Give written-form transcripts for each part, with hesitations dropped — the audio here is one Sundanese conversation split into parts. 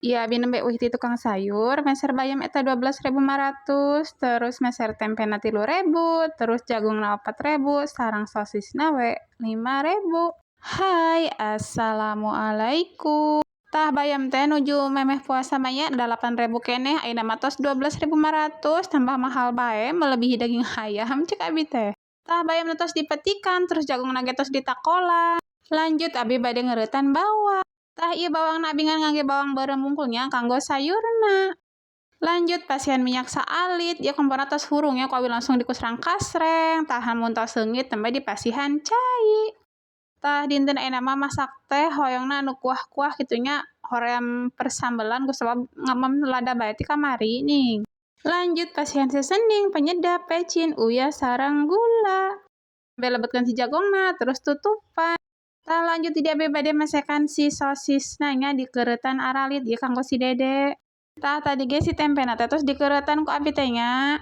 Ieu abi nembe uih ti tukang sayur, meser bayam eta 12.500, terus meser tempena 3.000, terus jagungna 4.000, sareng sosisna we 5.000. Hai, assalamualaikum. Tah, bayam teh nuju memeh puasa mah nya 8.000 keneh, ayeuna mah tos 12.500, tambah mahal bae, melebihi daging ayam cek abi teh. Tah, bayamna tos dipetikan, terus jagungna ge tos ditakolan. Lanjut abi bade ngeureutan bawang. Tah, ieu bawangna abi ngan ngangge bawang beureum wungkul nya kanggo sayurna. Lanjut pasihan minyak saalit, ieu komporna tos hurung nya, ku abi langsung dikusrang-kasreng. Tah, mun tos seungit tembe dipasihan cai. Tah, dinten ayeuna mah masak teh hoyongna anu kuah-kuah kitu nya, hoream persambelan kusabab ngamem lada bae ti kamari ning. Lanjut pasihan seasoning, penyedap, pecin, uyah sareng gula. Tembe lebetkeun si jagongna, terus tutupan. Tah, lanjut di dieu abi bade mesekan si sosisna nya, dikeureutan aralit ieu kanggo si Dede. Tah, tadi ge si tempena teh tos dikeureutan ku abi teh nya.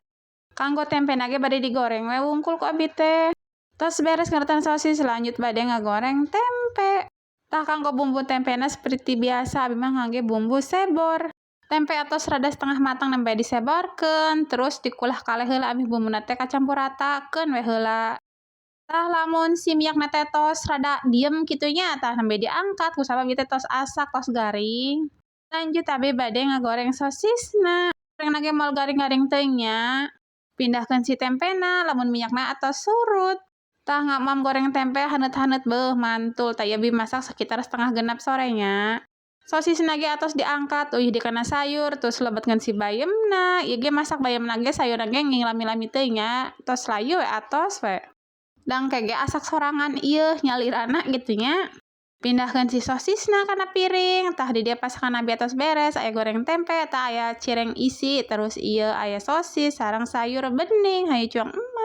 Kanggo tempena ge bade digoreng we wungkul ku abi teh. Tos beres ngeureutan sosis, lanjut bade ngagoreng tempe. Tah, kanggo bumbu tempena seperti biasa abi mah ngangge bumbu sebor. Tempe atos rada setengah matang nembe diseborkeun, terus dikulah kaleh heula ameh bumbuna teh kacampur rata keun we heula. Tah, lamun si minyakna teh tos rada diem kitu nya, tah nembe diangkat kusabab ieu teh tos asak, tos garing. Lanjut abi bade ngagoreng sosisna. Gorengna ge moal garing-garing teuing nya. Pindahkeun si tempena lamun minyakna atos surut. Tah, ngamam goreng tempe haneut-haneut, beuh mantul. Tah, ieu abi masak sekitar 5.30 sore nya. Sosisna ge atos diangkat, uih deui kana sayur, terus lebetkeun si bayemna. Ieu ge masak bayemna ge sayurna ge nging lami-lami teuing nya, tos layu we atos we. Da engke ge asak sorangan ieu nyalirana gitu nya. Pindahkeun si sosisna kana piring. Tah, di dieu pasakan abi atos beres, aya goreng tempe, tah aya cireng isi, terus ieu aya sosis sareng sayur bening. Hayu cuang emak.